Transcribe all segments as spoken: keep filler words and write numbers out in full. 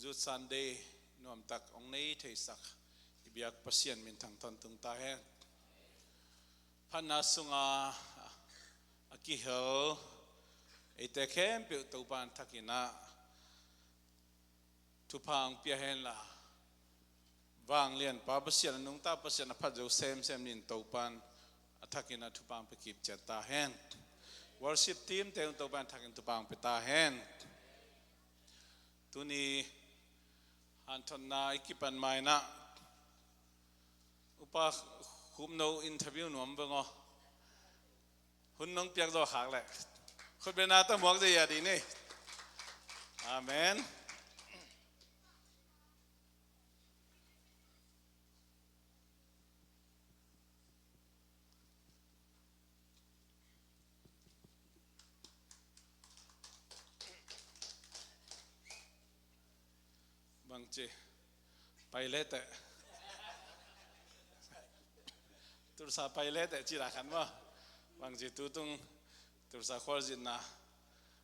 Youth Sunday nuamtak hong nei theisak i biak Pasian min thang tawntung ta hen. Phatna sunga a kihel eite khempeuh Topa'n thakin ah thupha hong pia hen la, vanglianpa Pasian, a nungta Pasian, a phat zo semsem ni in Topa'n a thakin ah thupha hong pia kip ciat ta hen. Worship team te hong Topa'n thakin thupha hong pia ta hen. Tuni hanthotna i kipan ma in ah Upa Khupno interview nuam veng aw. Hun nong piak zaw khak leh khutbetna tawh muak zaw hi a ding ni. Amen. Bangci pai leteh, Tulsa pai leteh ci la khan maw. Bangci tutung Tulsa khualzinna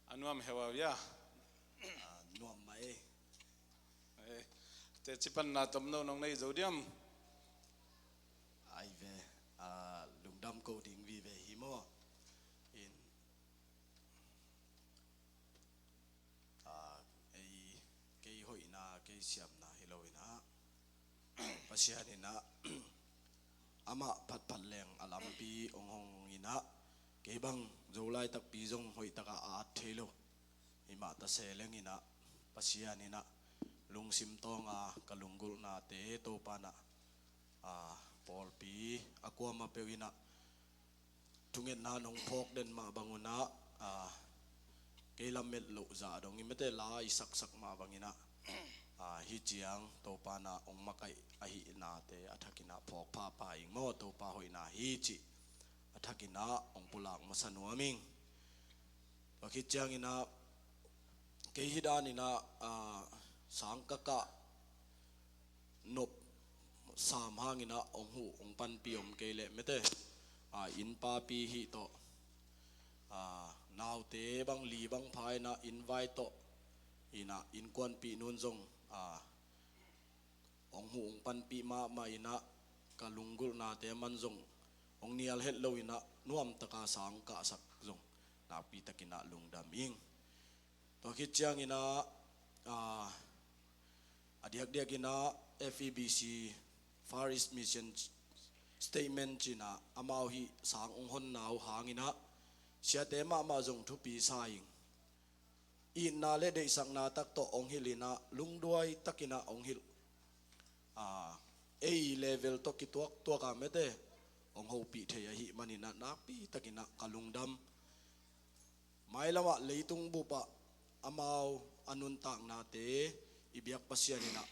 a nuam heu a via? Ah, nuam mah ei. Eh, teci panna tomno nong nei zo diam? Ai ve, ah, lungdam ko ding vive hi maw. In, ah, ei, kei hoihna, kei siamna hi lo in ah, Pasian in ah amah phatphat leng a lampi hong hong in ah, kei bang Zolai takpi zong hoihtak a at thei lo. Himah ta se leng in ah, Pasian in ah lungsim tawnga ka lunggulhnate Topa'n ah, ah, pawlpi a kuamah peuh in ah thungetna nong phawk den mah bang un ah, ah, kei lamet loh zah dong i mete la i saksak mah bang in ah, ah, hih ciang Topa'n ah hong makaih ahihnate a thakin ah phawk phapha ing maw, Topa hoihna hi cih a thakin ah hong pulak masa nuam ing. Tua khit ciangin ah kei hih danin ah, ah, sang ka kah nop sam hangin ah hong huh hong panpih om kei leh mete, ah, innpapi hih tawh, ah, naute bang li bang pha in ah innvai tawh in ah innkuanpih nun zong, ah, hong huh hong panpih mahmah in ah ka lunggulhnate man zong hong nial het lo in ah nuamtaka sang kahsak zong nakpitakin ah lungdam ing. Tua khit ciangin ah, ah, a diakdiakin ah F E B C Far East Mission Statement ci-in ah amau hih sang hong honna uh hangin ah siate mahmah zong thupi sa ing. Itna le deihsakna tak tawh hong hilh in ah lungduai takin ah hong hilh, ah, ei level tawh kituaktuak a mete hong hopih thei ahih manin ah nakpitakin ah ka lungdam. Mailam ah leitung bup ah amau a nuntaknate i biak Pasian in ah,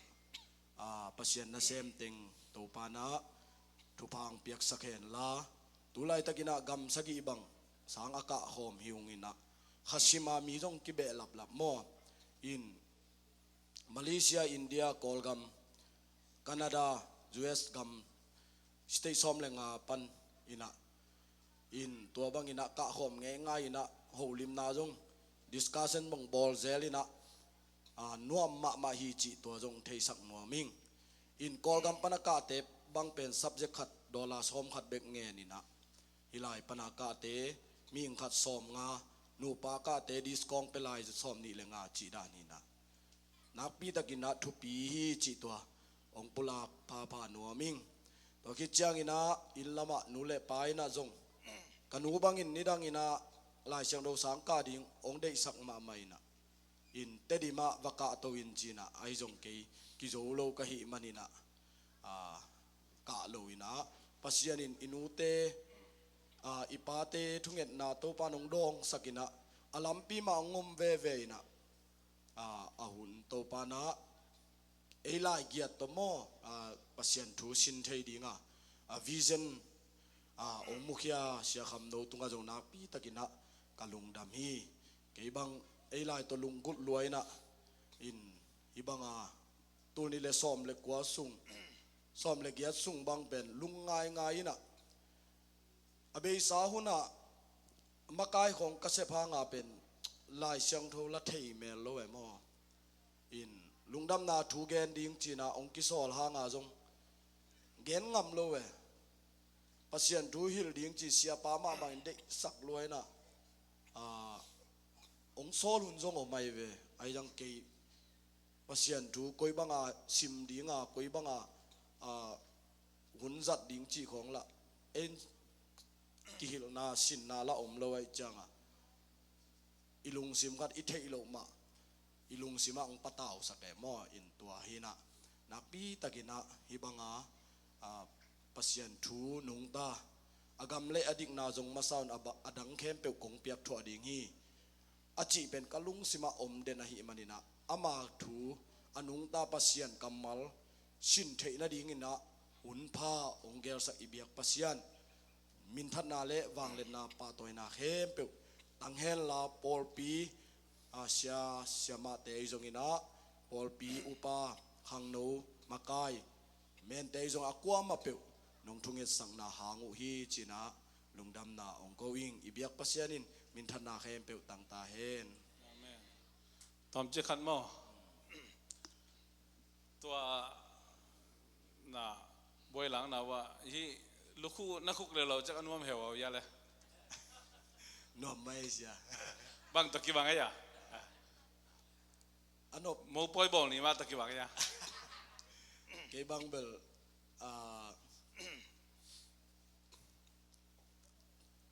ah, Pasian nasem teng Topa'n ah thupha hong piaksak hen la, tu laitakin ah gam sagih bang sang a kahkhawm hi ung in ah, khasim a mi zong kibehlaplap maw. In Malaysia, India, Kawlgam, Canada, U S gam, state sawm le nga pan in ah, in tua bangin ah kahkhawm ngeingai in ah holimna zong discussion bang bawl zel in ah, ah, nuam mahmah hi cih tua zong theisak nuam ing. In Kawlgam pan a kahte bang pen subject khat dollar sawm khat bek ngen in ah, hih lai pan a kahte mihing khat sawm nga, nupa kahte discount pia lai sawm nih le nga cih dan in ah nakpitakin ah thupi hi cih tua hong pulak phapha nuam ing. Tua khit ciangin ah inn lamah nu le pa in ah zong ka nu bangin nidangin ah Lai Siangtho sang kah ding hong deihsak mahmah in ah, in Tedim ah va kahto in ci-in ah, ahi zong kei kizo lo ka hih manin ah, ah, kah lo in ah, Pasian in i nute, ah, i pate thungetna Topa'n hong dawngsak in ah, a lampi mah hong om veve in ah, ah, a hun Topa'n ah ei lai giat tawh maw, ah, Pasian thu sin thei ding a, a vision, ah, hong mukhia Sia Kham No tungah zong nakpitakin ah ka lungdam hi. Kei bang ei lai tawh lunggulh lua in ah, in hih bang a tul nih le sawm le kua sung, sawm le giat sung bang pen lungngaingai in ah, a beisa hun ah makai khawng ka sep hang a pen Lai Siangtho la thei mel lo e maw. In lungdamna thu gen ding cina hong kisawl hanga zong gen ngam lo e. Pasian thu hilh ding ci siapa mah bangin deihsak lua inah, ah, hong sawl hun zong om ahi ve. Ahi zong kei Pasian thu koi banga sim dinga, koi banga, ah, hun zat ding cih khawng lah en kihilhna sinna lah om lo ahi cianga i lungsim khat i theih loh mah i lungsimah hong patausak e maw? In tua hinah nakpi takinah hih banga, ah, Pasian thu nungta a gam le a dikna zong masa un a ba-, a dang khempeuh kong piak thuah ding hi a cih pen ka lungsimah om den ahih maninah ama thu a nungta Pasian kammal sin theih nadinginah hunpha hong gelsak i biak Pasian minthanna le vangliatna pahtawina khempeuh tang henla pawlpi, a, sia, siamahte i zonginah pawlpi upa khangno makai mente i zong a kuamah peuh nong thungetsakna hang uh hi cinah lungdamna hong ko ing. I biak Pasian in minthanna khempeuh tangta hen. Amen. Tawmcik khat maw? Tua na buailang na uh ah hih lukhu na khuk lelo cek a nuam heu au ya le. Nuam mai sia. Bang tawh kibang a ya. A nop. Mopawi bawl ni mah tawh kibang a ya. Kei bang bel, ah,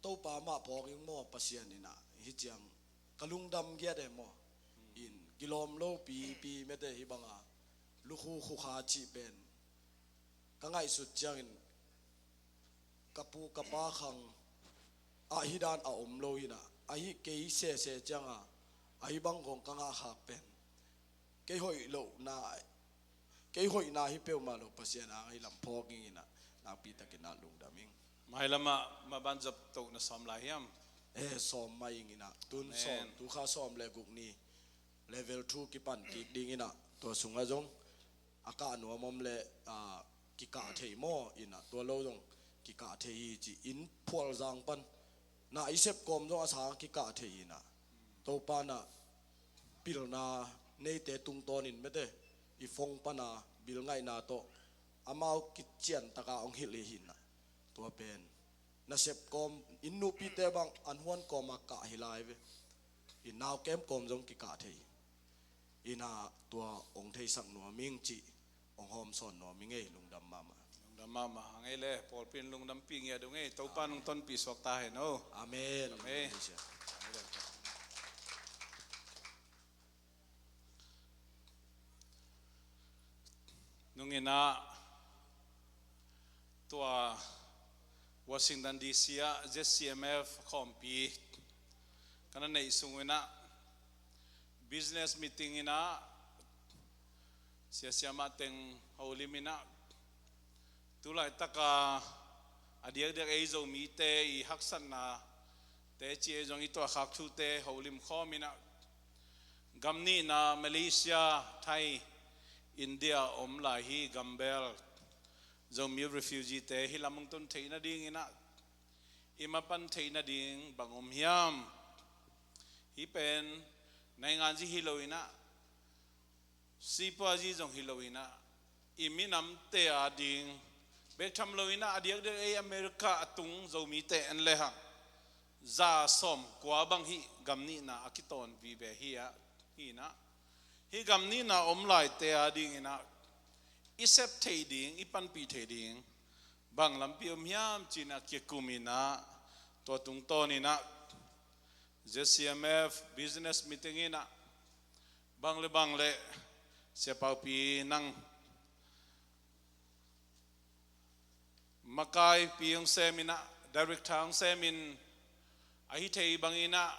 Topa mah phawk ing maw, Pasian inah hih ciang ka lungdam giat e maw? In kilawm lo pipi mete hih banga lukhu khukha cih pen ka ngaihsut ciangin ka pu ka pa khang ah hih dan a om lo hinah, ahi kei sese cianga ahi bang kong ka ngahkhak pen kei hoih lohna, kei hoihna hi peuhmah lo Pasian hang ahi lam phawk ing inah nakpi takinah lungdam ing. Mailamah maban zop toh na sawm lai hiam? Eh, sawm mai ing inah tun sawm, tukha sawm le guk ni level two kipan kik ding inah tua sungah zong a kah nuam om le, ah, kikah thei maw inah tua lo zong kikah thei hi ci in phualzang pan na i sepkawm zong a sang kikah thei inah Topa na pilna neite tungtawnin mete i phone pana bil ngaihna tawh amau kician taka hong hilh hi hinah tua pen nasep kawm in nupite bang an huan kawma kah hi lai ve. I nau kem kawm zong kikah thei. Inah tua hong theisak nuam ing cih hong hawmsawn nuam ing ei, lungdam mahmah. Lungdam mahmah. Hang ei le pawlpi in lungdampi ngiat ung ei. Topa nung tonpi suak ta hen o. Amen. Amen. Nung inah tua Washington D C ah Z C M F khawmpi ka na neih sung inah business meeting inah siasia mah teng holim inah tulaitaka a diakdiak ei Zomite i haksatna te ci ei zong i tuahkhak thute holim khawm inah gam nihna Malaysia, Thai, India om lai hi gambel Zomi refugee te hih lam hong tun theih nading inah i mapan theih nading bang om hiam? Hih pen naingan zi hi lo inah sipuazi zong hi lo inah i minamte a ding bek tham lo inah a diakdiak ei America a tung Zomite en le hang za sawm kua bang hih gam nihna a kitawn vive hi ah hi inah hih gam nihna om laite a ding inah i sep theih ding, i panpih theih ding bang lampi om hiam ci inah kikum inah tua tungtawn inah Z C M F business meeting inah bang le bang le Sia Paupi nang makaipi hong sem inah director hong sem in ahi thei bang inah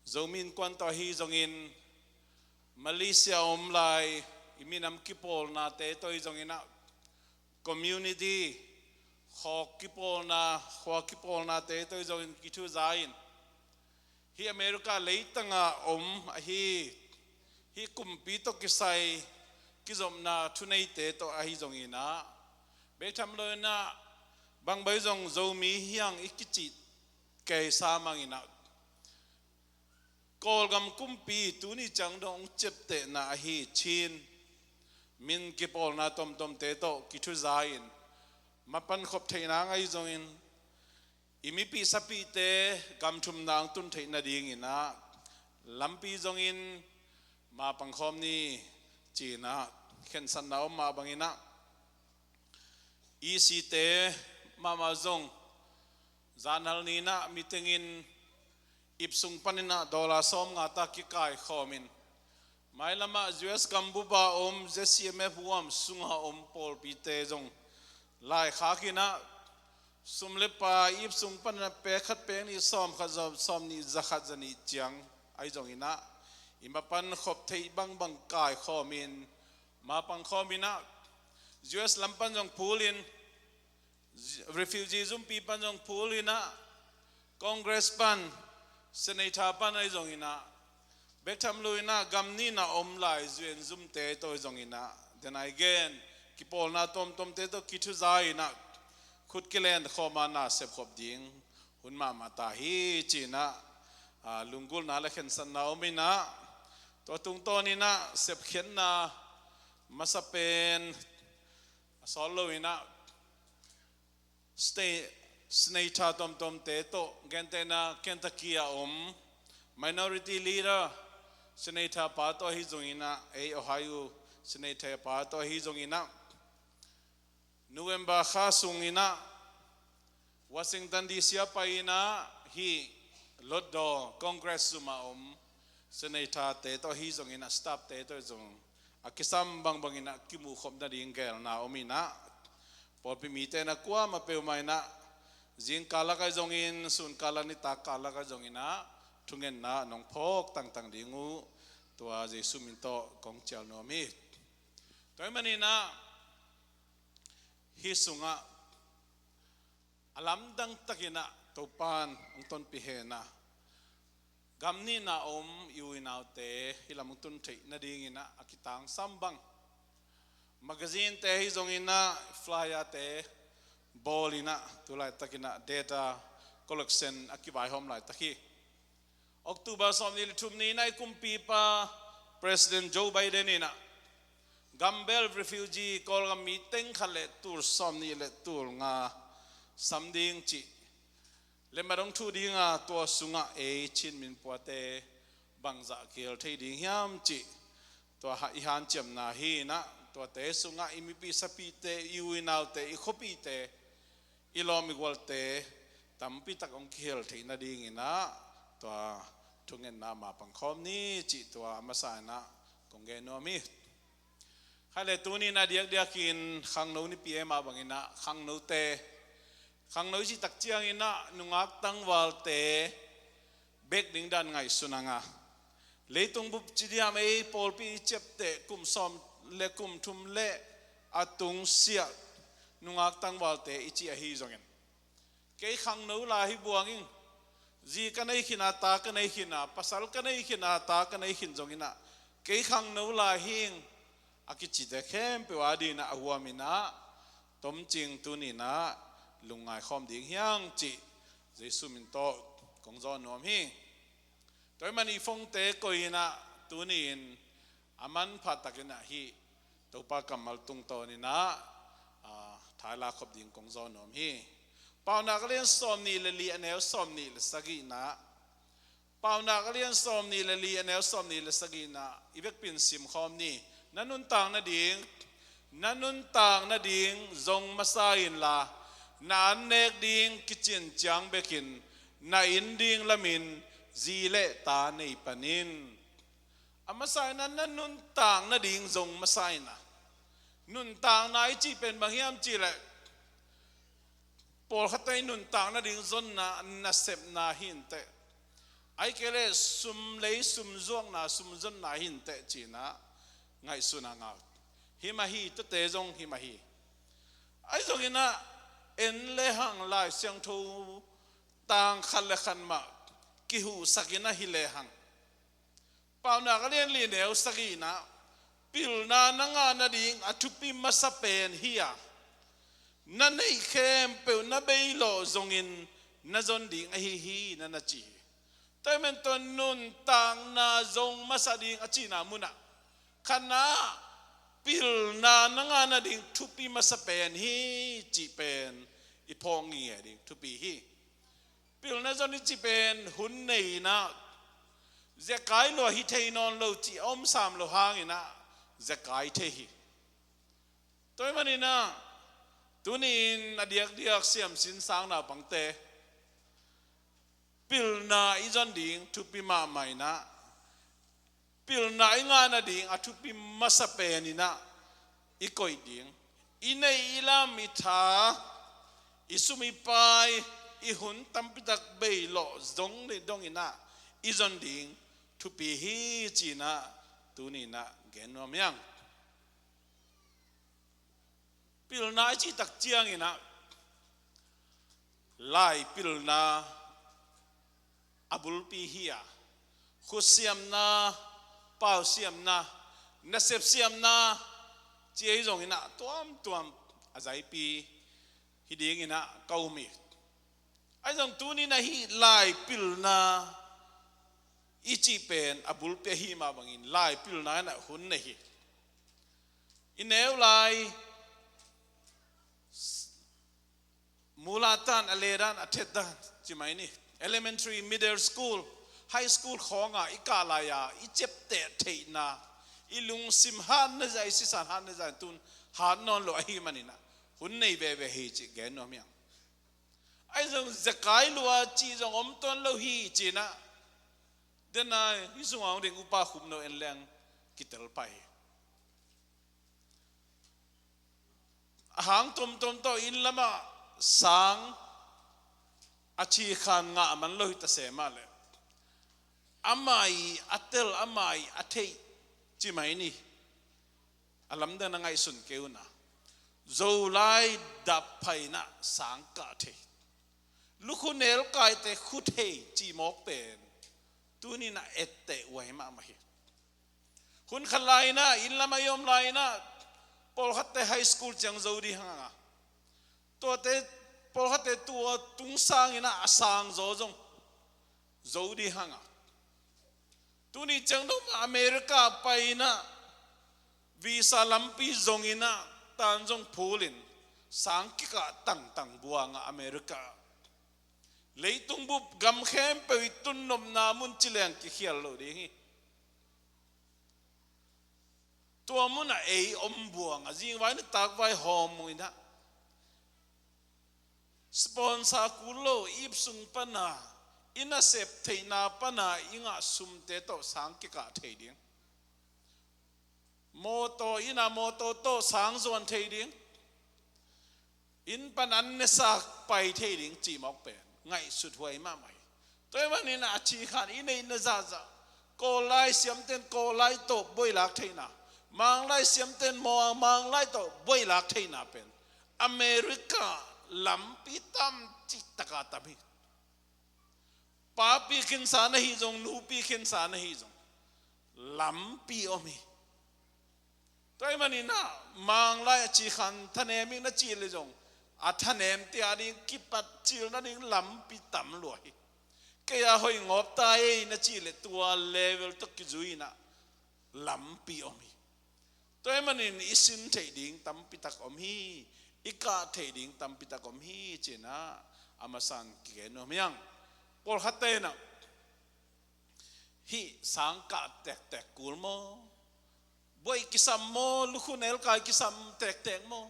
Zomi Innkuan tawh ahi zongin Malaysia om lai i minam kipawlnate tawh ahi zong inah community khawk kipawlna, khua kipawlnate tawh ahi zongin kithuza in hih America leitanga om ahi hih kumpi tawh kisai kizopna thuneite tawh ahi zong inah bek tham lo inah bang bai zong Zomi hiang i kicih keisa mang inah Kawlgam kumpi tuni ciang dong hong ciaptehna ahi Chin min kipawlna tomtomte tawh kithuza in mapan khop theihna ngah zongin, i mipih sapihte gam thumna hong tun theih nadingin ah lampi zongin mapang khawm ni ci-in ah khensatna om mah bangin ah, E C te mahmah zong zanhal ni-in ah meeting in ip sung panin ah dollar sawmnga ta kikaikhawm in, mailam ah U S gambup ah om Z C M F huam sungah om pawlpite zong laikhak in ah sum le pai ip sung panin ah pek khat pek nih sawm khat, sawm nih, za khat, za nih ciang ahi zongin ah i mapan khop theih bangbang kaikhawm in mapang khawm in ah, U S lam pan zong phul in, refugee zumpi pan zong phul in ah, Congress pan, Senator pan ahi zongin ah, bek tham lo in ah gam nihna om lai U N zumte tawh ahi zongin ah, then again kipawlna tomtomte tawh kithuza in ah khut kilen khawm a na sep khop ding hun mahmah ta hi ci-in ah, lunggulhna le khensatna om in ah, tua tungtawn in ah sepkhiatna masa pen a sawt lo in ah, state senator tomtomte tawh, gentehna Kentucky a om minority leader senator pa tawh ahi zongin ah, ei Ohio senator pa tawh ahi zongin ah, November kha sungin ah Washington D C a pai in ah, hih Lotdaw Congress zum a om senator te tawh ahi zongin ah, staff te tawh zong a kisam bangbangin ah kimuh khop nading geelna om in ah, pawlpi mite in ah kuamah peuhmah in ah zingkal lak ahi zongin, sunkal lak, nitak kal lak ahi zongin ah thungetna nong phawk tangtang ding uh tua Jesu min tawh kong cial nuam hi. Tua ahih manin ah hih sungah a lamdang takin ah Topa'n hong tonpih hen a, gam nihna om i u i naute hih lam hong tun theih nadingin ah a kitangsam bang magazine te ahi zongin ah, flyer te bawl in ah, tu laitakin ah data collection a kivaihawm laitak hi. October sawmnih le thum ni-in ah i kumpipa President Joe Biden in ah gambel refugee Kawlgam mi teng khat le tul sawmnih le tul nga sam ding cih le madong thu ding a, tua sungah ei Chin minpuate bangzah kihel thei ding hiam cih tua ha-, i hanciamna hi in ah, tuate sungah i mipi sapite, i u i naute, i khuapite, i lawm i gualte tampi tak hong kihel theih nadingin ah tua thungetna mapang khawm ni cih tua a masa in ah kong gen nuam hi. Khaile tuni in ah diakdiakin khangno nipi ei mah bangin ah khangnote, khangno i cih tak ciangin ah nungak tangvalte bek ding dan ngaihsun a ngah. Leitung bup ci diam, ei pawlpi i ciapteh kum sawm le kum thum le a tungsiah nungak tangvalte i cih ahi zongin, kei khangno lai hi buang ing, zi ka nei khin a, ta ka nei khin a, pasal ka nei khin a, ta ka nei khin zongin ah kei khangno lai hi ing a kicite khempeuh a dingin ah a huam in ah tomcing tuni in ah lungngai khawm ding hi hang cih Jesu min tawh kong zawn nuam hi. Tua ahih manin i phone-te koih in ah tuni in a manpha takin ah hih Topa kammal tungtawn in ah, ah, thaila khop ding kong zawn nuam hi. Paunak a lian sawmnih le li, a neu sawmnih le sagihna. Paunak a lian sawmnih le li, a neu sawmnih le sagihna i vekpi in sim khawm ni. Na nuntak nading, na nuntak nading zong masa inla, na an nek ding kicin ciang bekin na inn ding lamin zi le ta nei panin. A masa in ah na nuntak nading zong masa in ah, nuntakna i cih pen bang hiam cih leh, pawlkhatte i nuntak nading zonna, nasepna hi inteh, ahih kei leh sum lei, sum zuakna, sum zonna hi inteh ci-in ah ngaihsun a ngah. Hi mah hi, tuate zong hi mah hi. Ahi zongin ah en le hang Lai Siangtho tang khat le khat mah kihuhsak in ah hi le hang, Paunak a lian li, neu sagihna, pilna na ngah nading a thupi masa pen hi a, na neih khempeuh na beilawh zongin na zon ding ahi hi, na na ci hi. Tua ahih manin tua nuntakna zong masa ding a cihna munah khatna pilna na ngah nading thupi masa pen hi cih pen i phawk ngei ding thupi hi. Pilna zon i cih pen hun nei inah zekai lua hi thei nawn lo cih a om sam lo hang inah zekai thei hi. Tua ahih manin ah tuni-in a diakdiak siamsin sang naupangte pilna i zon ding thupi mahmah inah pilna i ngah nading a thupi masa pen inah i koih ding. I neih i lam i tha i sum i pai i hun tampitak bei lawh zong neih dong inah i zon ding thupi hi ci-in ah tuni inah gen nuam hi hang. Pilna i cih tak ciang inah lai pilna a bulpi hi a, khutsiamna, pausiamna, nasepsiamna ci ahi zong inah tuamtuam a zaipi hi ding inah ka um hi. Ahi zong tuni inah hih lai pilna i cih pen a bulpi ahi mah bangin lai pilna inah hun nei hi. I neu lai mul a tan, a le dan, a thet dan ci mai ni. Elementary, middle school, high school khawngah i kah lai-a i ciapteh theihna, i lungsim hat na zah, i sisan hat na zah, tun hat nawn lo ahih manin ah hun nei veve hi cih gen nuam hi hang. Ahi zong zekai lua cih zong om tuan lo hi ci-in ah, den a hih sungah hong ding upa Khupno en leng kitel pah hi. A hang tomtom tawh inn lamah sang a cikhan ngah man lo hi ta se mah leh, amah i a tel, amah i a theih ci mai ni. A lamdang na ngaihsun kei un a, Zolai dap pha-in ah sang kah thei, lukhu nelkaite khu thei cih mawk pen tuni inah etteh huai mahmah hi. Hun khat lai-in ah, inn lamah i om lai-in ah, pawlkhatte high school ciang zo ding hang a, tuate pawlkhatte tua tung sangin ah a sang zaw zong zo ding hang a, tuni ciang dong America pai-in ah visa lampi zongin ah tan zong phulin sang kikah tangtang buang a, America leitung bup gam khempeuh i tunnopna mun ci leng kikhial lo ding hi. Tua munah ei om buang a, zingvai nitakvai hawm uh inah sponsor kul lo, ip sung pana i nasep theihna pana i ngah sumte tawh sang kikah thei ding. Mawtaw, inn a mawtaw tawh sang zuan thei ding. Inn pan an nesak pai thei ding cih mawk pen ngaihsut huai mahmah hi. Tua ahih manin a cikhan i neihna zahzah, Kawl lai siamten Kawl lai tawh buailak theihna, Mang lai siamten Mang, Mang lai tawh buailak theihna pen America lampi tam cih taka tam hi. Papi khinsa na hih zong, nupi khinsa na hih zong, lampi om hi. Tua ahih manin ah Mang lai a cikhan thanem ing na cih leh zong, a thanemte a ding kipat cil nading lampi tam lua hi. Kei a hoih ngawp ta ei na cih leh tua level tawh kizui-in ah lampi om hi. Tua ahih manin i sin theih ding tampi tak om hi, i kah theih ding tampi tak om hi ci-in ah a masa-in kigen nuam hi hang. Pawlkhatte in ah hih sang kah tektek kul maw? Buai kisam maw? Lukhu nelkai kisam tektek maw?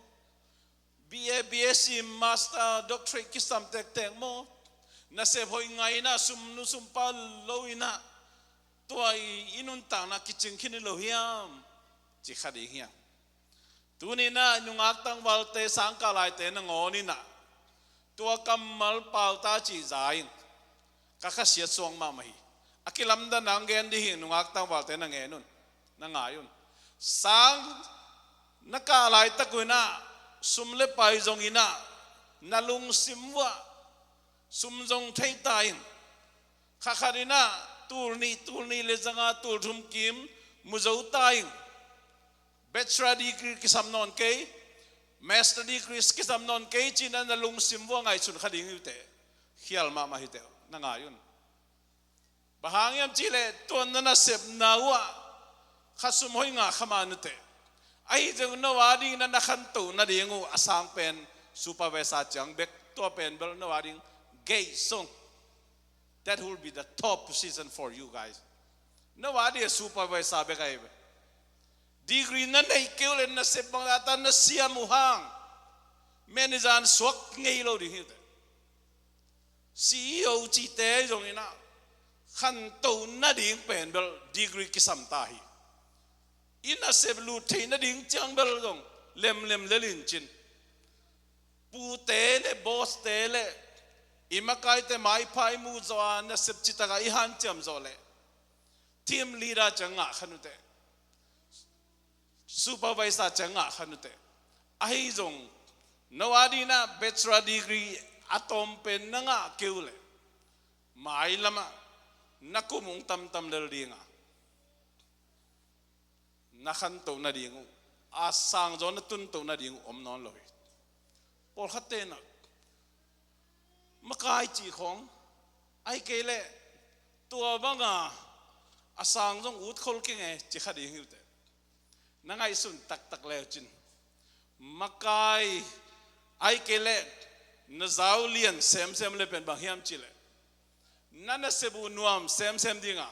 B A, B S C, Master, Doctorate kisam tektek maw? Nasep hoih ngah-in ah sum nu sum pa lo-in ah tua i, i nuntakna kicing khin hi lo hiam? Ci kha ding hiam? Tuni-in ah nungak tangvalte, sang kah laite nangawn in ah tua kammal pau ta cih za in ka khasiat suak mahmah hi. A kilamdanna hong gen ding hi, nungak tangvalte na ngen un, na ngai un. Sang na kah laitak uh in ah sum le pai zongin ah na lungsim uh ah sum zong thei ta in, kha khat in ah tul nih, tul nih le zanga, tul thum kim mu zo ta in, bachelor degree kisam nawn kei, master degree kisam nawn kei ci-in ah na lungsim uh ah ngaihsun kha ding hi uh teh. Khial mahmah hi teh, na ngai un. Bang hang hiam cihleh tua na nasepna uh ah khasum hoih ngah kha mah nuteh. Ahi zong no a ding na na khantoh nading uh a sang pen supervisor ciang bek, tua pen bel no a ding gate song. That will be the top position for you guys. No a ding supervisor bek ahi ve. Degree na neih kei uh leh nasep bangzah ta na siam uh hang manager in suak ngei lo ding hi uh teh. C E O cihte zong in ah khantoh nading pen bel degree kisam ta hi. I nasep lut theih nading ciang bel zong lemlem lel in cin. Pute le bosste le i makaite maipha i muh zawh a nasep citak a i hanciam zawh leh team leader ciang ngah kha nuteh. Supervisor ciang ngah kha nuteh. Ahi zong no a ding ah bachelor degree a tawm pen na ngah kei uh leh mailam ah na kum hong tamtam lel ding a, na khantoh nading uh, a sang zaw na tuntoh nading uh om nawn lo hi. Pawlkhatte in ah makai cih khawng, ahih kei leh tua banga a sang zong ut khol keng e ci kha ding hi uh teh. Na ngaihsun taktak le uh cin, makai, ahih kei leh na zau lian semsem le pen bang hiam cihleh na nasep uh nuam semsem ding a,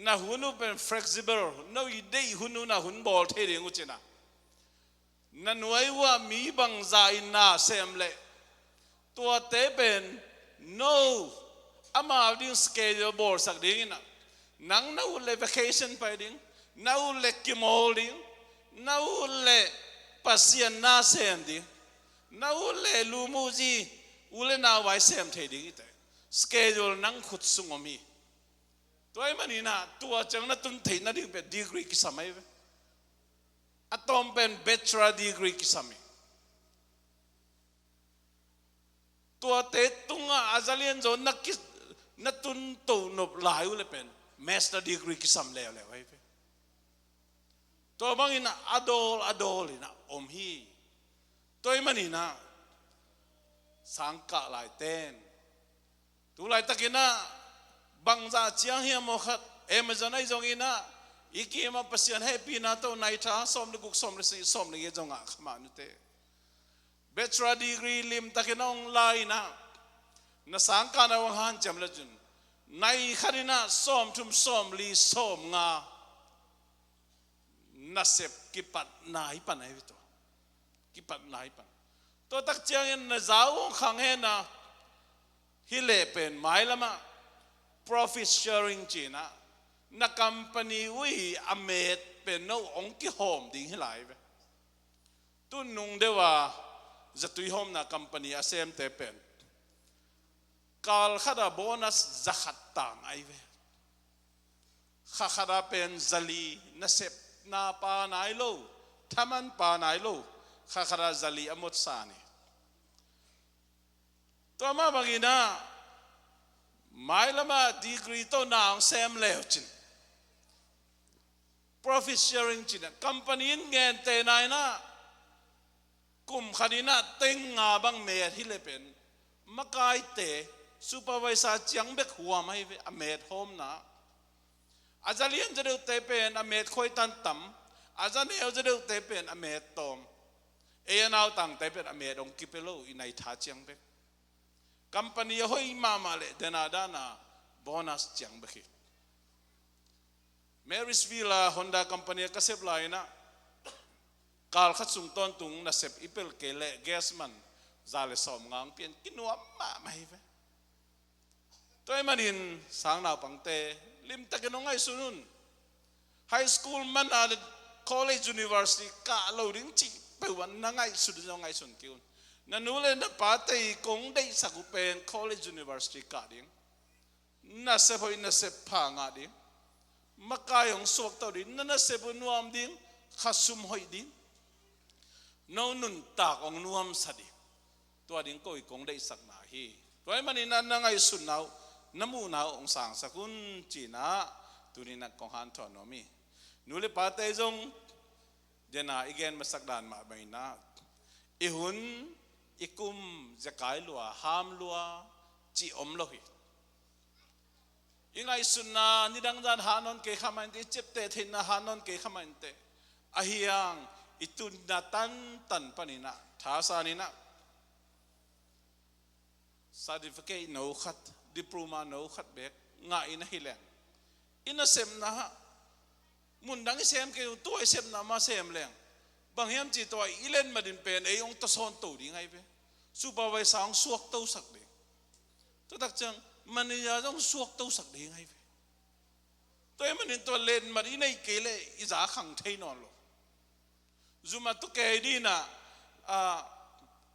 na hun uh pen flexible, no i deih hun uh na hun bawl thei ding uh cin a, na nuai uh ah mi bangzah in na sem leh tuate pen no amau ding schedule bawlsak ding in ah, nang na ut leh vacation pai ding, na ut leh kimawl ding, na ut leh Pasian na sem ding, na ut leh lu mu zi u le nau vai sem thei ding hi teh. Schedule nang khut sung om hi. Tua ahih manin ah tua ciang na tun theih nading pen degree kisam ahi ve. A tawm pen bachelor degree kisam hi. Tuate tungah a zalian zaw na ki, na tuntoh nop lai uh leh pen master degree kisam leuleu ahi ve. Tua bangin ah a dawl a dawl in ah om hi. Tua ahih manin ah sangkah laiten, tu laitakin ah bangzah ciang hiam maw khat, Amazon ahi zongin ah i kim ah Pasian hehpihna tawh nai tha sawm le guk, sawm le sagih, sawm le giat zong ngah kha mah nuteh. Bachelor degree limtakin a hong la in ah na sangkahna hong hanciam le cin, nai khat in ah sawmthum, sawmli, sawmnga nasep kipatna hi pan ahi ve tua. Kipatna hi pan. Tua tak ciangin na zau hong khang hen a, hi leh pen mailam ah profit sharing ci in ah na company uh i a met pen no hong kihawm ding hi lai ve. Tu nung deuh a zatui hawmna company a semte pen kal khat a bonus za khat tang ahi ve. Kha khat a pen zali, nasepna pa nai lo, thaman pa nai lo, kha khat a zali a mawk sa ni. Tua mah bangin ah mailam ah degree tawh na hong sem le uh cin, profit sharing ci in ah company in gentehna in ah kum khat in ah teng nga bang met hi leh pen makaite, supervisor ciang bek huam ahi ve, a met hawmna. A zalian za deuhte pen a met khuaitan tam, a zaneu za deuhte pen a met tawm. Ei a nautangte pen a met hong kipia lo, i nai tha ciang bek. Company a hoih mahmah leh dena dana bonus ciang bek hi. Marysville a Honda company a ka sep lai in ah kal khat sung tawntung nasep i pelh kei leh gas man za le sawmnga hong pia in kinuam mahmah hi ve. Tua ahih manin sang naupangte, limtakin hong ngaihsun un. High school man a le college, university kah lo ding cih peuh a na ngaihsun ding zong ngaihsun kei un. Na nu le na pate i kong deihsak uh pen college, university kah ding, nasep hoih nasep pha ngah ding, makai hong suakta ding, na nasep uh nuam ding, khasum hoih ding, no nuntak hong nuamsa ding. Tua ding ko i kong deihsakna hi. Tua ahih manin ah na ngaihsutna uh, na muhna uh hong sangsak un ci in ah tuni in ah kong hanthawn nuam hi. Nu le pate zong dena i gen masak dan mah bangin ah i hun, i kum zekai lua, ham lua cih om lo hi. I ngaihsutna nidang zan hah nawn kei kha mah inteh, i ciapteh theihna hah nawn kei kha mah inteh. Ahi hang i tunna tantan panin ah, thasan in ah, certificate no khat, diploma no khat bek ngah in ahi leng, i nasepna ah mundang i sem kei uh, tua i sepna mah sem leng, bang hiam cih tua i letmat in pen ei hong tasawn to ding ahi ve. Supervisor hong suak tosak ding. Tua tak ciang manager zong suak tosak ding ahi ve. Tua ahih manin tua letmat i neih kei leh i za khang thei nawn lo. Zumah tua kei ding in ah, ah,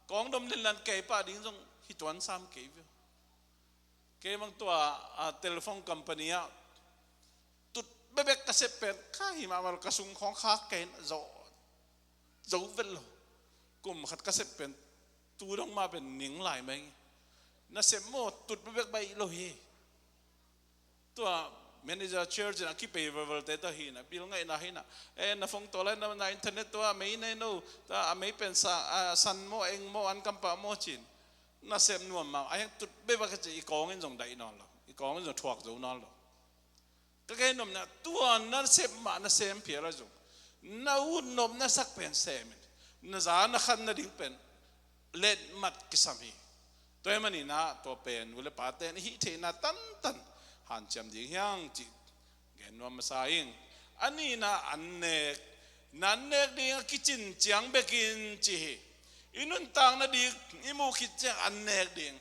kawng dom lenlan kei pah ding zong hi tuan sam kei ve. Kei bang tua, ah, telephone company ah tut bekbek ka sep pen, kha hi mahmah lo, ka sung khawng khak kei in ah zo, zo vet lo. Kum khat ka sep pen, tu dong mah pen ning lai mai. Nasep maw, tut bekbek baih lo hi. Tua manager chair cin a kipei velvelte tawh hi in ah, bill ngaihna hi in ah, eh, na phone tawh lai na, na internet tawh a mei nei no, tua a mei pen sa, a, san maw, eng maw, an kam pah maw cin. Nasep nuam mah, a hiang tut bekbek ka ci, i kawng in zong daih nawn lo, i kawng in zong thuak zo nawn lo. Ka gen nopna, tua nasep mah na sem phial a zong, na ut nop na sak pen sem in, na za na khan nading pen letmat kisam hi. Tua ahih manin ah tua pen u le pate in i hih theihna tantan hanciam ding hi hang cih gen nuam masa ing. A nihna, an nek, na an nek ding a kicin ciang bekin ci hi. I nuntak nading, i muh khit ciang an nek ding.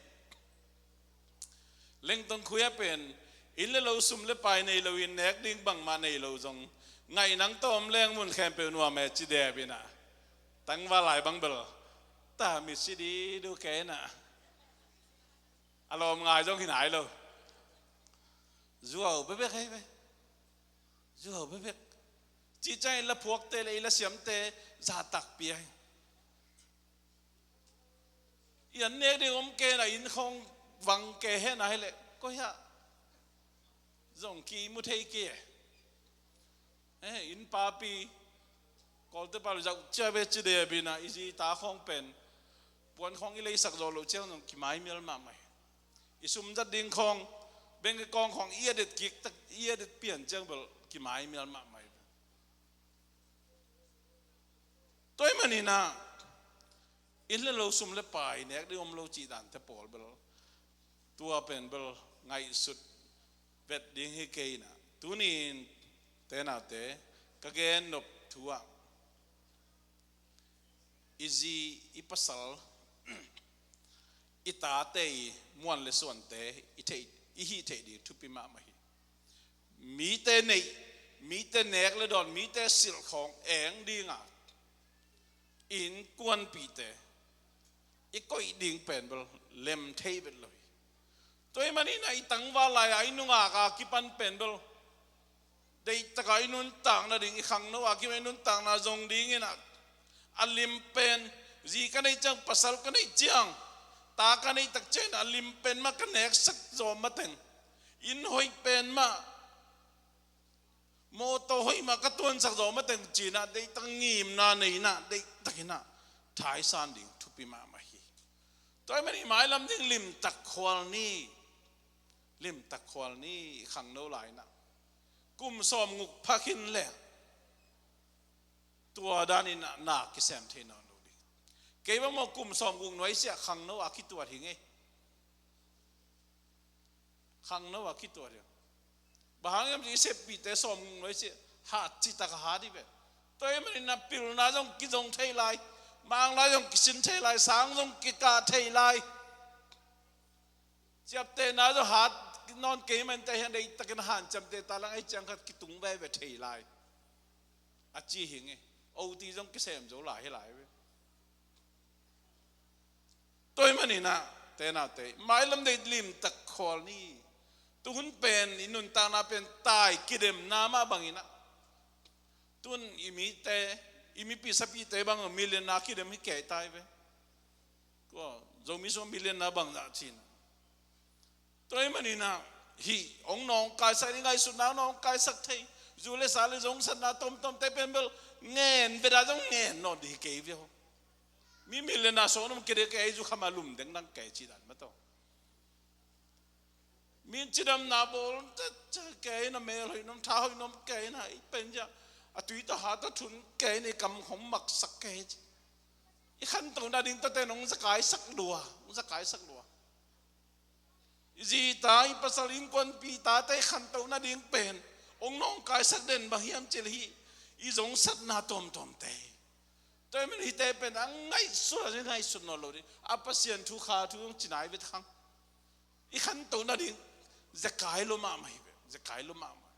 Lengtong khuia pen, inn le lo, sum le pai nei lo in, nek ding bangmah nei lo zong, ngaih nang tawm leng mun khempeuh nuam e ci dep in ah, tangval lai bang bel, ta mi si di du kei in ah, a lawm ngai zong hi nai lo. Zuau bekbek ahi ve. Zuau bekbek. Cih ciang i la phuakte le i la siamte za takpi ahi. I an nek ding om kei in ah, inn khawng vang kei hen ahi leh, koi ah zong kimu thei kei e. Eh, inn papi, Kawlte pa lo zauh cia ve ci dep in ah, i zi i ta khawng pen, puan khawng i leisak zawh loh ciang zong kimaimial mahmah hi. I sum zat ding khawng, bank account khawng i a det kik tak, i a det pian ciang bel kimaimial mahmah hi. Tua ahih manin ah, inn le lo, sum le pai, nek ding om lo cih dante pawl bel, tua pen bel ngaihsut vet ding hi kei in ah, tuni in te naute, ka gen nop thu ah, i zi, i pasal, i tate, i muan le suante i theih, i hih theih ding thupi mahmah hi. Mite neih, mite nek le dawn, mite silh khawng eng ding a, innkuanpihte i koih ding pen bel lem thei vet lo hi. Tua ahih manin ah i tangval lai-a i nungak a kipan pen bel, deihtak a i nuntak nading, i khangno a kipan i nuntakna zong ding in ah, a lim pen, zi ka neih ciang, pasal ka neih ciang, ta ka neih tak ciang in ah, a lim pen mah ka neksak zawh mateng, inn hoih pen mah, mawtaw hoih mah ka tuansak zawh mateng ci in ah, deihtak ngimna nei in ah, deihtak in ah thaisan ding thupi mahmah hi. Tua ahih manin mailam ding limtak khual ni, limtak khual ni, i khangno lai in ah. Kum sawmguk pha khin leh tua dan in ah na kisem thei nawn lo ding. Kei bang maw, kum sawmguk nuaisiah khangno a kituat hi ngei. Khangno a kituat hi. Bang hang hiam cih leh i seppihte sawmguk nuaisiah hat citak a hat hi ve. Tua ahih manin ah pilna zong kizong thei lai, mang lai zong kisin thei lai, sang zong kikah thei lai. Ciaptehna zong hat nawn kei mah inteh, a hiang deihtakin hanciamteh ta leng, ahih ciang khat kitung veve thei lai, a ci hi ngei. O T zong kisem zo lai hi lai ve. Tua ahih manin ah, te naute, mailam ding limtak khual ni. Tuhun pen, i nuntakna pen tai kidemna mah bangin ah, tuhun i mite, i mipi sapite bang millionaire kidem hi kei tai ve. Kua, Zomi sung millionaire bang zah cin. Tua ahih manin ah, hih hong nawngkaisak, i ngaihsutna hong nawngkaisak thei, zu le sa le zongsatna tomtomte pen bel ngen vet a zong ngen nawn ding hi kei ve aw. Mi millionaire suang nung kei dek, kei zu kham a lum dengdang kei ci dan mah tawh. Mi cidamna bawl teh, kei na mel hoih nuam, tha hoih nuam kei na, i pen cia a tui tawh hat a thun kei na, i kam khong maksak kei ci. I khantohna ding tate nong zakaisak lua, nong zakaisak lua. I zi ta, i pasal innkuanpih tate i khantohna ding pen hong nawngkaisak den bang hiam cih leh hih i zongsatna tuamtuamte. Tua ahih manin hihte pen a ngaihsut a ngaihsut nawn lo ding. A Pasian thu kha thu hong ci nai vet khang. I khantohna ding zekai lo mahmah hi ve, zekai lo mahmah.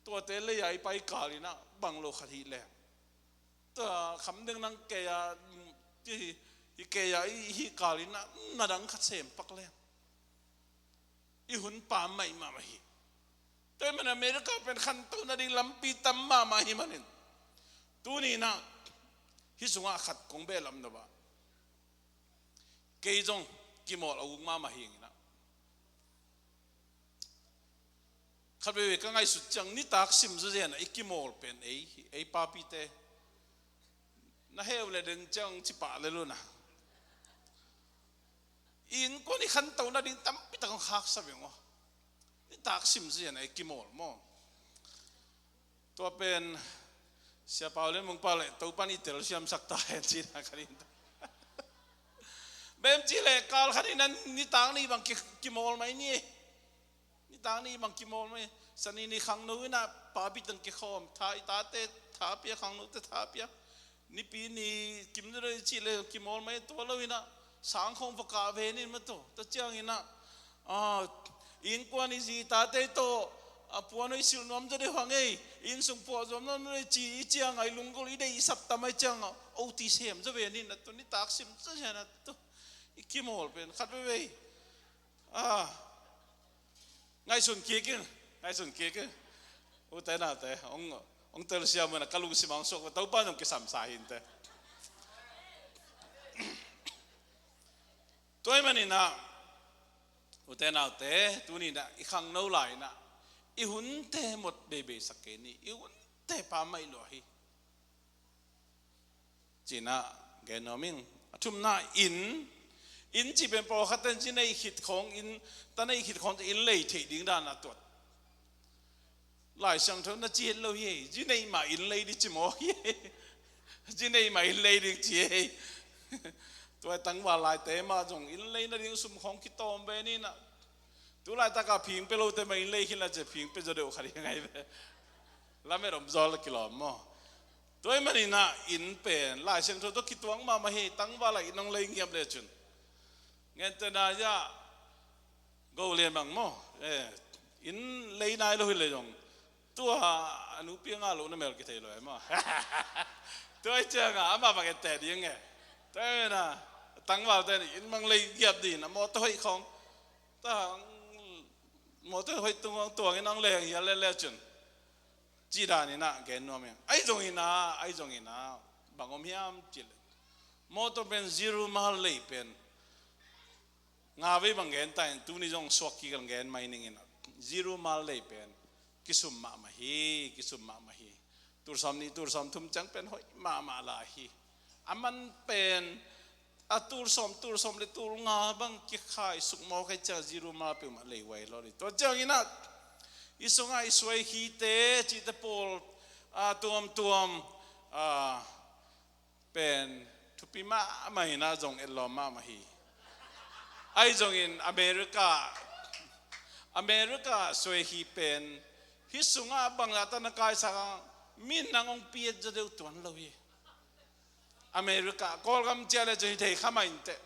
Tuate lei a i pai kal in ah bang lo khat hi leng, tua kham deng nang kei a, hi, hi kei a i hih kal in ah na dang khat sem pak leng, i hun pam mai mahmah hi. Tua ahih manin America pen khantohna ding lampi tam mahmah hi manin, tuni in ah hih sungah khat kong behlap nop ah, kei zong kimawl a guk mahmah hi ing in ah. Khat veve ka ngaihsut ciang nitak sim zawzen ah i kimawl pen ei, ei papite. Na heu le den ciang ci pah le luna. I innkuan i khantohna ding tampi tak hong khaksa veng aw. Nitak sim zawzen ah i kimawl maw. Tua pen Sia Pau Lian Mung pa le Topan i telsiamsak ta hen cina ka ding ta. Bem cih leh kal khat in ah nitak ni bang ki, kimawl mai ni. Nitak ni bang kimawl mai. Sani ni khangno in ah papi teng kikhawm. Tha i tate tha pia, khangnote tha pia. Nipi ni kim dei cih leh kimawl mai, tua lo in ah sang khong va kah ve ning maw tua. Tua ciang in ah, ah, innkuan i zi tate tawh, ah, puan hoih silh nuam zaw deuh hang ei, innsung puah zuam nuam zaw deuh ci i ciang ah, i lunggulh i deih i sap tam a i ciang ah, O T sem zaw ve ning a, tua nitak sim zawzen ah tua i kimawl pen khat veivei. Ah, ngaihsun kik ing, ngaihsun kik ing. Ute naute, hong, hong telsiam un ah ka lungsim ah hong suak, Topa zong kisam sa hi inteh. Tua ahih manin ah, ute naute, tuni in ah i khangno lai in ah i hunte mot beibei sak kei ni, i hunte pammaih lua hi. Cina gen nuam ing. A thumna, inn. Inn cih pen pawlkhat ten ci nei khit khawng, inn ta nei khit khawng, inn lei theih ding dan a tuat. Lai Siangtho na ci het lo hi ei. Ci nei mah inn lei ding ci maw hi ei. Ci nei mah inn lei ding ci ei. Tua tangval laite mah zong inn lei nading sum khawng kitawm ve ning a. Tu laitak a phing pia lote mah inn lei khin la ci a, phing pia zaw deuh khat hi ngai ve. Lamet om zaw la kilawm maw. Tua ahih manin ah inn pen Lai Siangtho tawh kituak mahmah hi, tangval ah inn hong lei ngiat le cun. Gentehna ah Go Lian bang maw. Eh, inn lei nai lo hi le zong. Tua a nupi a ngah loh na mel kithei lo e maw. Tua ahih ciangin amah bang en teh ding e. Tua ahih manin ah tangvalte in inn bang lei ngiat ding a, mawtaw hoih khawng. Tua mawtaw hoih tung khawng tuang in hong lei hial le le cun. Cih dan in ah gen nuam ing. Ahi zongin ah, ahi zongin ah, bang om hiam cih leh, mawtaw pen zero mile lei pen nga vei bang gen ta in, tuni zong suak kik a gen mai ning in ah, zero mile lei pen kisum mahmah hi, kisum mahmah hi. Tul sawm nih, tul sawm thum ciang pen hoih mahmah lai hi. A man pen a tul sawm, tul sawm le tul nga bang kikhai suk mawk ahih ciang zero mile peuhmah lei huai lo ding. Tua ciangin ah i sungah i suaikhite cihte pawl, a, tuamtuam, a, pen thupi mahmah in ah zong etlawm mahmah hi. Ahi zongin America, America suaikhi pen hih sungah bang zahta na kaisak a, min nang hong piat zaw deuh tuan lo hi. America, Kawlgam ciah le cun hi thei kha mah inteh.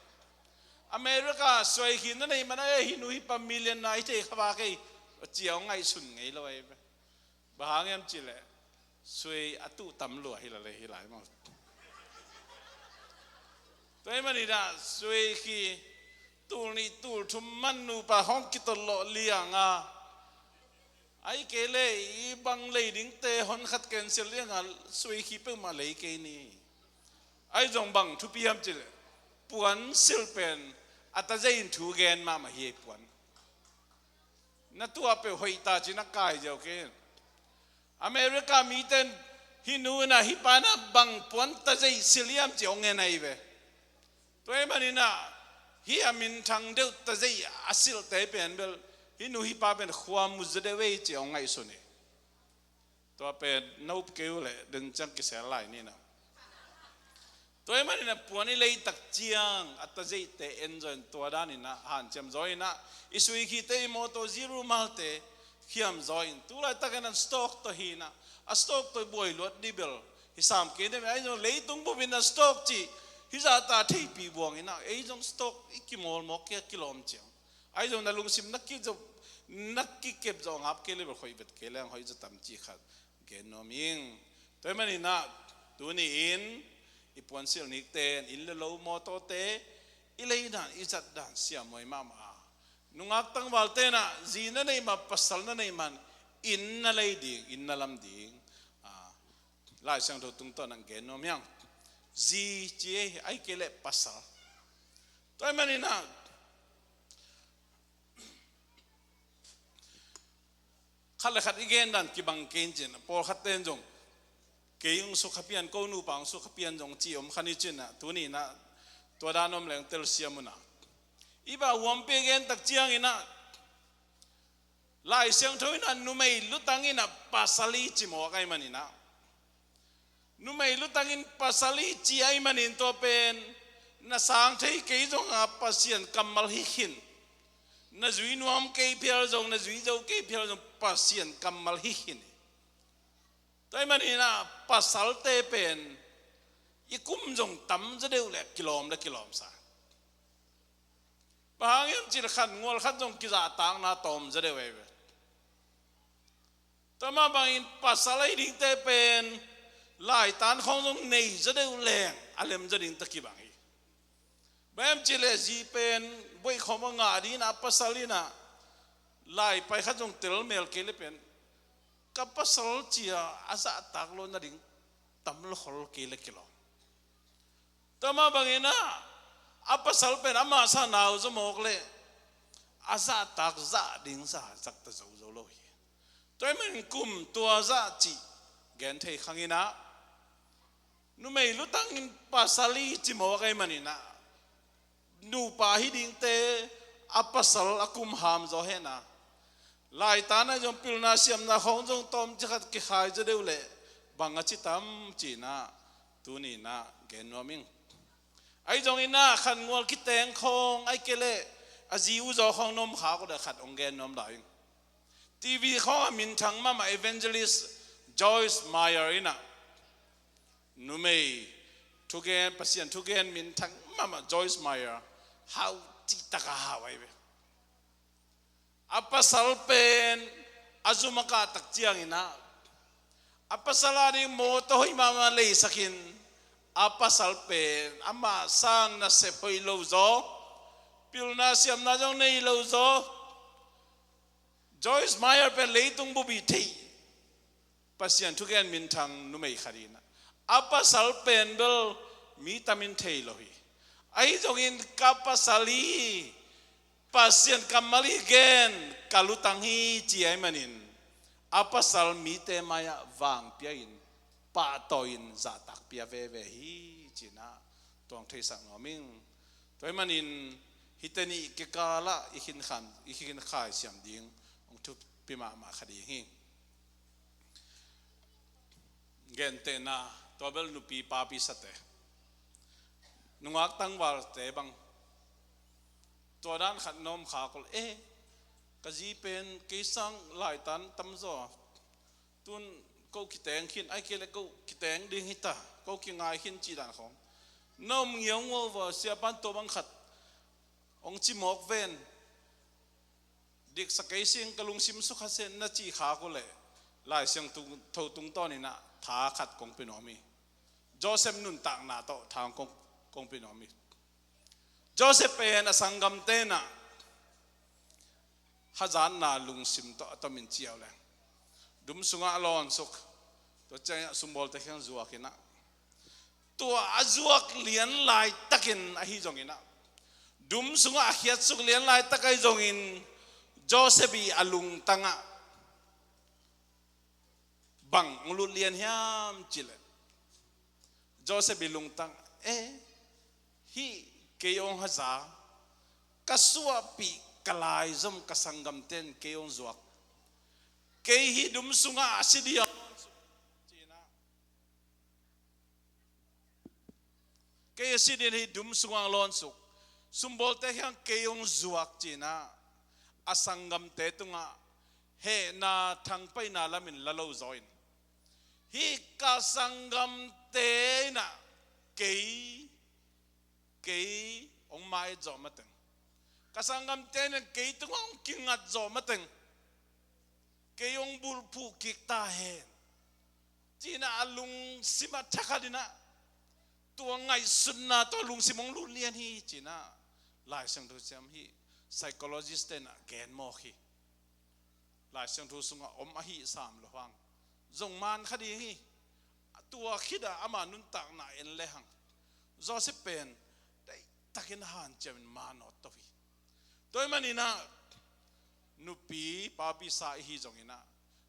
America suaikhi na neih man a, eh, hih nu hih pa million na hi thei kha vak ei, ci a hong ngaihsun ngei lo ei ve. Bang hang hiam cih leh suai a tuh tam lua hi la le hi lai maw. Tua ahih manin ah suaikhi tul nih tul thum man nupa hong kitawlh lawh liang a, ahih kei leh i bang lei dingte hon khat cancel liang a, suaikhi peuhmah lei kei ni. Ahi zong bang thupi hiam cih leh puan silh pen a tazei in thu gen mahmah hi ei, puan. Na tuah peuh hoih ta ci na kai ziau kei. America mite in hih nu in ah hih pa in ah bang puan tazei silh hiam ci hong ngen ahi ve. Tua ahih manin ah hih a minthang deuh tazei a silhte pen bel Hih nu hih pa pen khua mu zaw deuh ei ci-a hong ngaihsun hi. Tua pen na up kei uh leh deng ciang kisel lai ni na. Tua ahih manin a puan i lei tak ciang a tazeihte en zaw in, tua danin ah hanciam zaw in ah, i suikhiate, i mawtaw, zi rumalte khiam zaw in, tu laitakin a stock tawh hi in ah, a stock tawh buai luat dih bel hi sam kei deuh. Ahi zong leitung bup in a stock cih hi zahta theihpih buang in ah, ei zong stock i kimawlmawk kei a kilawm ciang, ahi zong na lungsim na kizop, na kikep zawh ngap kei leh bel hoih vet kei leng hoih zaw tam cih khat gen nuam ing. Tua ahih manin ah tuni-in i puansilh nikte in, inn le lo, mawtawte, i lei dan, i zat dan siamhuai mahmah a, nungak tangvalte in ah zi na neih mah, pasal na neih mah in, inn na lei ding, inn na lam ding, a, Lai Siangtho tungtawn ah gen nuam hi hang. Zi ci ei, ahih kei leh pasal. Tua ahih manin ah khat le khat i gen dan kibang kei in cin, pawlkhatte in zong kei hong sukha pian, ko nupa hong sukha pian zong ci om kha ni cin ah, tuni in ah tua dan om leng telsiam un ah. I bah huampi a gen tak ciangin ah, Lai Siangtho in ah numei lutang in ah pasal hi ci mawk ahih manin ah, numei lutang in pasal hi ci ahih manin tua pen na sang thei kei zong a Pasian kammal hi khin, na zui nuam kei phial zong, na zui zo kei phial zong Pasian kammal hi khin hi. Tua ahih manin ah pasalte pen i kum zong tam zaw deuh leh kilawm le kilawmsa. Bang hang hiam cih leh khan ngual khat zong kizahtakna tawm zaw deuh ei ve. Tua mah bangin pasal ahi dingte pen laitan khawng zong nei zaw deuh leng a lem zaw ding tawh kibang hi. Bang hiam cih leh zi pen buaih khawm a ngah ding in ah, pasal in ah lai pai khat zong tel mel kei leh pen ka pasal ci-a a zahtak lo nading tam lo khol kei leh kilawm. Tua mah bangin ah a pasal pen amah sang nau zaw mawk leh a zahtak zah ding zahtak ta zo zo lo hi. Tua ahih manin kum tua zah cih gen thei khang in ah, numei lutang in pasal hi ci mawk ahih manin ah, nupa hi dingte a pasal a kum ham zaw hen a, laitan ah zong pilna siamna khawng zong tawmcik khat kikhai zaw deuh leh bang a ci tam cih in ah tuni in ah gen nuam ing. Ahi zongin ah khan ngual kiteng khawng, ahih kei leh a zi uh zaw khawng na om khak uh leh khat hong gen nuam lai ing. TV khawng ah minthang mahmah Evangelist Joyce Meyer in ah, numei thugen, Pasian thugen minthang mahmah Joyce Meyer, hau cihtak a hau ahi ve. A pasal pen a zum a kah tak ciangin ah, a pasal a ding mawtaw hoih mahmah leisak in, a pasal pen amah sang nasep hoih lo zaw, pilna siamna zong nei lo zaw. Joyce Meyer pen leitung bup i theih Pasian thugen minthang numei khat hi in ah, a pasal pen bel mi tam in thei lo hi. Ahi zongin ka pasal hi, Pasian kammal hi gen, ka lutang hi ci ahih manin a pasal mite mai-ah vang pia in, pahtawi in zahtak pia veve hi ci-in ah tuang theisak nuam ing. Tua ahih manin hihte nih kikal ah i khin khan, i khin khai siam ding hong thupi mahmah kha ding hi. Gentehna, tua bel nupi papi sate, nungak tangvalte bang, tua dan khat na om khak uh leh, eh, ka zi pen kei sang laitan tam zaw, tun ko kiteng khin, ahih kei leh ko kiteng ding hi ta, ko kingai khin cih dan khawng na om ngiaungiau uh a, siapa'n tua bang khat hong ci mawk ven, diksa kei sing, ka lungsim sukha seh na cih khak uh leh, Lai Siangtho tungtawn in ah tha khat kong pia nuam hi. Joseph nuntakna tawh tha kong, kong pia nuam hi. Joseph pen a sanggamte in ah hazatna lungsim tawh a tom in ciau leng, dum sungah a lawnsuk, tua ciangin ah sumbawlte kiang zuak in ah, tua a zuak lian laitakin ahi zongin ah, dum sungah a khiatsuk lian laitak ahi zongin, Joseph i a lungtang ah bang hong lut lian hiam cih leh, Joseph i lungtang, eh, hih kei hong haza, ka suahpih Ka laizom ka sanggamte in kei hong zuak. Kei hih dum sungah a si ding hong lawn suk, ci-in ah. Kei a si ding hih dum sungah hong lawn suk. Sumbawlte kiang kei hong zuak, ci-in ah a sanggamte tungah hehna thangpaihna lamin la lo zaw in, hih ka sanggamte in ah kei, kei hong ma-et zawh mateng, ka sanggamte in ah kei tungah hong kingat zawh mateng, kei hong bulphuh kik ta hen, ci-in ah a lungsim ah thakhatin ah tua ngaihsutna tawh lungsim hong lut lian hi, ci-in ah Lai Siangtho siam hi. Psychologist-te in ah gen mawk hi. Lai Siangtho sungah om ahi sam lo hang zong man kha ding hi. Tua khit ah ama nuntakna en le hang Joseph pen deihtakin hanciamin man awt to hi. Tua ahih manin ah nupi papi sa i hi zongin ah,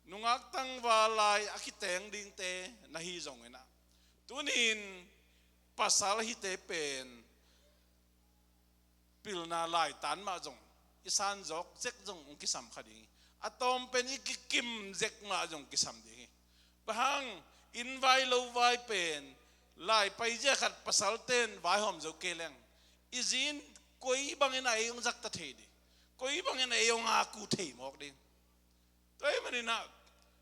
nungak tangval lai a kiteng dingte na hi zongin ah, tuni-in pasal hite pen pilna laitan mah zong i san zawk zek zong hong kisam kha ding hi. A tawm pen i kikim zek mah zong kisam ding hi. Bang hang, inn vai lo vai pen lai paizia khat pasalte'n vaihawm zo kei leng, i zi in koi bangin a ei hong zakta thei ding, koi bangin a ei hong aku thei mawk ding. Tua ahih manin ah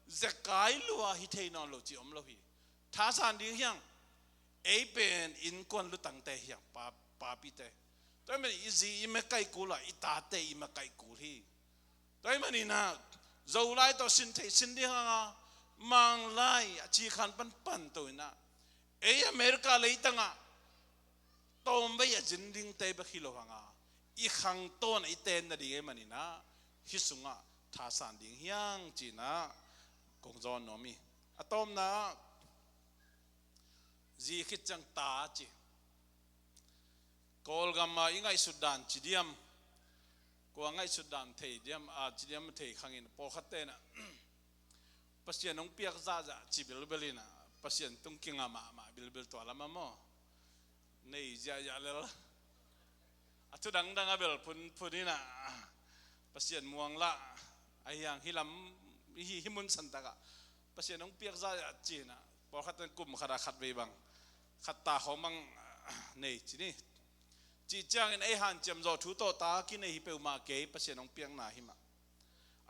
zekai lua hi thei nawn lo cih om lo hi. Thasan ding hi hang. Ei pen innkuan lutangte hi hang, pa, papite. Tua ahih manin i zi i makaih kul a, i tate i makaih kul hi. Tua ahih manin ah Zolai tawh sin thei sin ding hang a, Manglai a ci khan panpan to in ah, ei America leitang ah tawmvei a zin dingte bek hi lo hang a, i khangtawn a i ten nading ahih manin ah hih sungah thasan ding hi hang, ci-in ah kong zawn nuam hi. A tawpna ah zi khit ciang ta ci. Kawlgam ah i ngaihsut dan ci diam, kua ngaihsut dan thei diam, a ci diam thei khang in, pawlkhatte in ah Pasian hong piak zahzah ci bilbel in ah, Pasian tung kinga mahmah bilbel, tua lam ah maw, nei ziahziah lel. A thu dangdang a bel phunphun in ah, Pasian muang lah, ahi hang hih lam, hih, hih mun santak ah Pasian hong piak zahzah ci-in ah, pawlkhat in kum khat ah khatvei bang, khat ta khawng bang nei ci ni. Cih ciangin ei hanciam zawh thu tawh ta kinei hi peuhmah kei, Pasian hong piakna hi mah.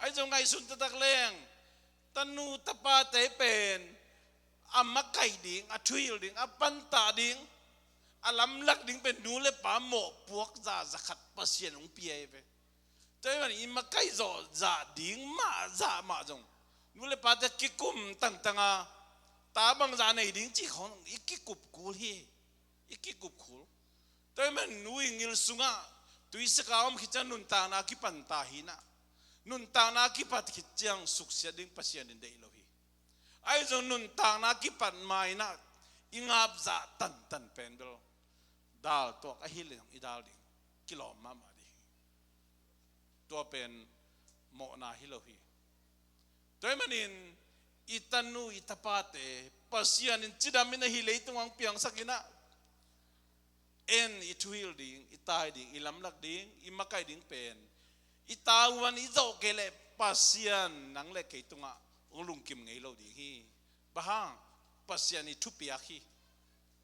Ahi zong ngaihsun taktak leng, tanu tapate pen a makaih ding, a thuhilh ding, a pantah ding, a lamlak ding pen nu le pa mawhpuak zahzah khat Pasian hong pia hi ve. Tua ahih manin i makaih zawh zah ding mah zah mah zong, nu le pate kikum tangtang a, ta bangzah nei ding cih khawng i kikup kul hi. I kikup kul. Tua ahih manin nu i ngil sungah tuisak a om khit ciang nuntakna kipan ta hi in ah, nuntakna kipat khit ciang suksiat ding Pasian in deih lo hi. Ahi zong nuntakna kipat ma-in ah i ngap zah tantan pen bel dal tuak ahi leng i dal ding kilawm mahmah ding hi. Tua pen mawhna hi lo hi. Tua ahih manin i tanu i tapate Pasian in cidam in ahi leitung hong piangsak in ah, en i thuhilh ding, i tai ding, i lamlak ding, i makaih ding pen i tavuan i zawh kei leh Pasian nang le kei tungah hong lungkim ngei lo ding hi. Bang hang, Pasian i thupiak hi.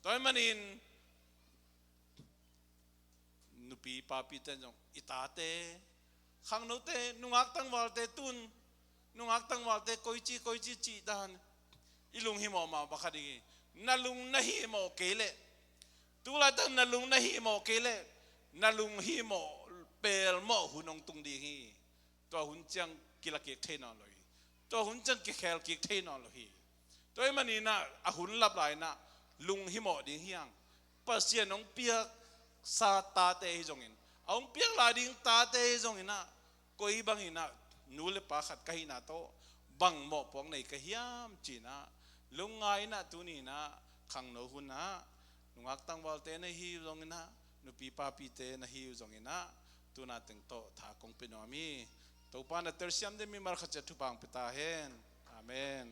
Tua ahih manin nupi papite zong i tate, khangnote, nungak tangvalte tun, nungak tangvalte koici koici cih dan i lunghimawh mah bang kha ding hi. Na lung na hihmawh kei leh, tu laitak na lung na hihmawh kei leh, na lunghimawh pelmawh hun hong tung ding hi. Tua hun ciang kila kik thei nawn lo hi. Tua hun ciang kikhel kik thei nawn lo hi. Tua ahih manin ah a hun lap lai-in ah lunghimawh ding hi hang. Pasian hong piaksa tate ahi zongin, a hong piak lai ding tate ahi zongin ah, koi bangin ah nu le pa khat ka hihna tawh bang mawhpuak nei ka hiam ci-in ah lungngai in ah, tuni-in ah khangno hun ah nungak tangvalte na hi uh zongin ah, nupi papite na hi uh zongin ah, tuna teng tawh tha kong pia nuam hi. Topa na telsiam ding mimal khat ciat thupha hong pia ta hen. Amen.